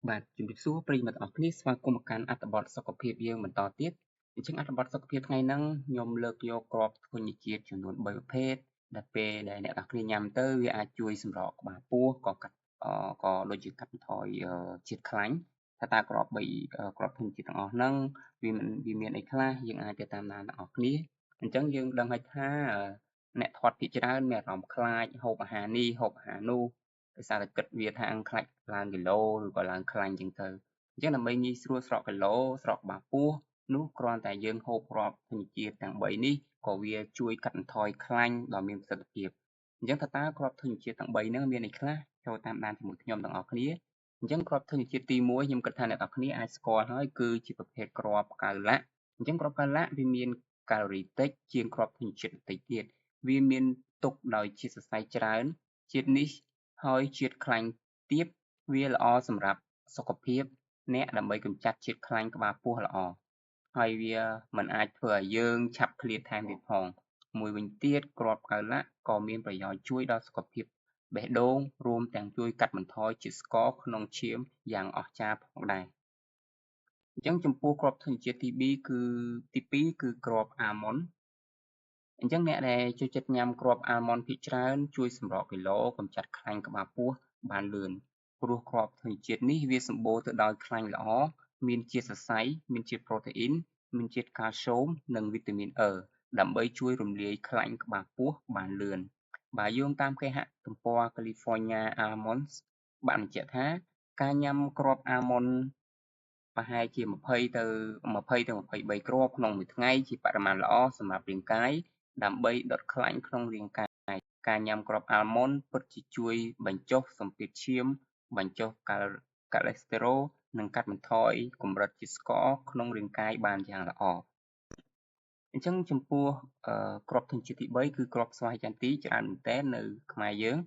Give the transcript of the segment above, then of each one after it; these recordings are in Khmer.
បាទជំរាបសួរប្រិយមិត្តទាំងអស់គ្នាស្វាគមន៍មកកាន់អត្ថបទសុខភាពយើងបន្តទៀតអញ្ចឹងអត្ថបទសុខភាពថ្ងៃហ្នឹងខ្ញុំលើកយកគ្រាប់ធញ្ញជាតិចំនួន3ប្រភេទដែលពេលដែលអ្នកទាំងអស់គ្នាញ៉ាំទៅវាអាចជួយសម្រកក្បាលពោះក៏កាត់ក៏ដូចជាកាត់បន្ថយជាតិខ្លាញ់ថាតើគ្រាប់3គ្រាប់ធញ្ញជាតិទាំងអស់ហ្នឹងវាមិនវាមានអីខ្លះយើងអាចទៅតាមដានទាំងអស់គ្នាអញ្ចឹងយើងដឹងហើយថាអ្នកធាត់ភាគច្រើនមានអារម្មណ៍ខ្លាចហូបអាហារនេះហូបអាហារនោះដោយសារតែគិតវាថាខ្លាចឡើងគីឡូឬក៏ឡើងខ្លាញ់អញ្ចឹងទៅអញ្ចឹងដើម្បីងាយស្រួលស្រកគីឡូស្រកក្បាលពោះនោះគ្រាន់តែយើងហូបគ្រាប់ធញ្ញជាតិទាំង3នេះក៏វាជួយកាត់បន្ថយខ្លាញ់ដ៏មានប្រសិទ្ធភាពអញ្ចឹងថាតើគ្រាប់ធញ្ញជាតិទាំង3ហ្នឹងមានអីខ្លះចូលតាមដានជាមួយខ្ញុំទាំងអស់គ្នាអញ្ចឹងគ្រាប់ធញ្ញជាតិទី1ខ្ញុំគិតថាអ្នកទាំងអស់គ្នាអាចស្គាល់ហើយគឺជាប្រភេទគ្រាប់កៅឡាក់អញ្ចឹងគ្រាប់កៅឡាក់វាមានកាឡូរីតិចជាងគ្រាប់ធញ្ញជាតិដទៃទៀតវាមានផ្ទុកដោយជាតិសរសៃច្រើនជាតិនេះហើយជាតិខ្លាញ់ទាបវាល្អសម្រាប់សុខភាពអ្នកដើម្បីកម្ចាត់ជាតិខ្លាញ់ក្បាលពោះល្អហើយវាមិនអាចធ្វើឲ្យយើងឆាប់ឃ្លាតថែមទៀតផងមួយវិញទៀតគ្រាប់កៅឡាក់ក៏មានប្រយោជន៍ជួយដល់សុខភាពបេះដូងរួមទាំងជួយកាត់បន្ថយជាតិស្ករក្នុងឈាមយ៉ាងអស្ចារ្យផងដែរអញ្ចឹងចំពោះគ្រាប់ធញ្ញជាតិទី2គឺទី2គឺគ្រាប់អាម៉ុនអញ្ចឹងអ្នកដែលចូលចិត្តញ៉ាំគ្រាប់អាល់ម៉ុនភាគច្រើនជួយសម្រកគីឡូកម្ចាត់ខ្លាញ់ក្បាលពោះបានលឿនព្រោះគ្រាប់ធញ្ញជាតិនេះវាសម្បូរទៅដោយខ្លាញ់ល្អមានជាតិសរសៃមានជាតិប្រូតេអ៊ីនមានជាតិកាល់ស្យូមនិងវីតាមីន E ដើម្បីជួយរំលាយខ្លាញ់ក្បាលពោះបានលឿនបើយោងតាមគេហទំព័រ California Almonds បានបញ្ជាក់ថាការញ៉ាំគ្រាប់អាល់ម៉ុនប្រហែលជា20ទៅ20ទៅ23គ្រាប់ក្នុងមួយថ្ងៃជាបរិមាណល្អសម្រាប់រាងកាយដើម្បីដុតខ្លាញ់ក្នុងរាងកាយការញ៉ាំគ្រាប់អាល់ម៉ុនពិតជាជួយបញ្ចុះសម្ពាធឈាមបញ្ចុះកាឡេស្តេរ៉ុលនិងកាត់បន្ថយកម្រិតជាតិស្ករក្នុងរាងកាយបានយ៉ាងល្អអញ្ចឹងចំពោះគ្រាប់ធញ្ញជាតិទី3គឺគ្រាប់ស្វាយចន្ទីច្រើនមែនទែននៅខ្មែរយើង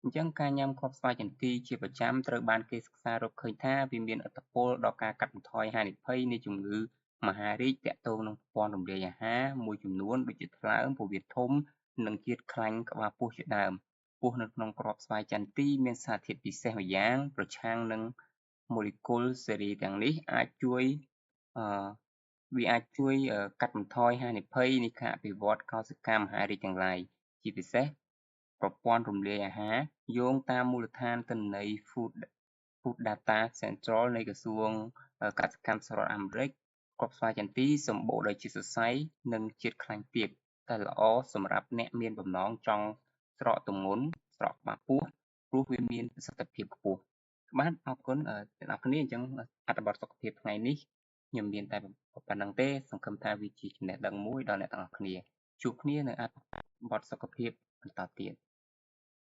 អញ្ចឹងការញ៉ាំគ្រាប់ស្វាយចន្ទីជាប្រចាំត្រូវបានគេសិក្សារកឃើញថាវាមានឥទ្ធិពលដល់ការកាត់បន្ថយហានិភ័យនៃជំងឺមហារីកទាក់ទងនឹងប្រព័ន្ធរំលាយអាហារមួយចំនួនដូចជាថ្លើមពោះវៀនធំនិងជាតិខ្លាញ់ក្បាលពោះជាដើមពោះនៅក្នុងគ្រាប់ស្វាយចន្ទីមានសារធាតុពិសេសម្យ៉ាងប្រឆាំងនឹងម៉ូលេគុលសេរីទាំងនេះអាចជួយវាអាចជួយកាត់បន្ថយហានិភ័យនៃការអភិវឌ្ឍកោសិកាមហារីកទាំងឡាយជាពិសេសប្រព័ន្ធរំលាយអាហារយោងតាមមូលដ្ឋានទិន្នន័យ Food Data Central នៃក្រសួងកសិកម្មសហរដ្ឋអាមេរិកគ្រាប់ស្វាយចន្ទីសម្បូរដោយជាតិសរសៃនិងជាតិខ្លាញ់ទាបតែល្អសម្រាប់អ្នកមានបំណងចង់ស្រកទម្ងន់ស្រកក្បាលពោះព្រោះវាមានប្រសិទ្ធភាពខ្ពស់បាទអរគុណអ្នកនរគ្នាអញ្ចឹងអត្ថបទសុខភាពថ្ងៃនេះខ្ញុំមានតែប៉ុណ្្នឹងទេសង្ឃឹមថាវាជាចំណេះដឹងមួយដល់អ្នកទាំងអស់គ្នាជួបគ្នានៅអត្ថបទសុខភាពបន្តទៀត។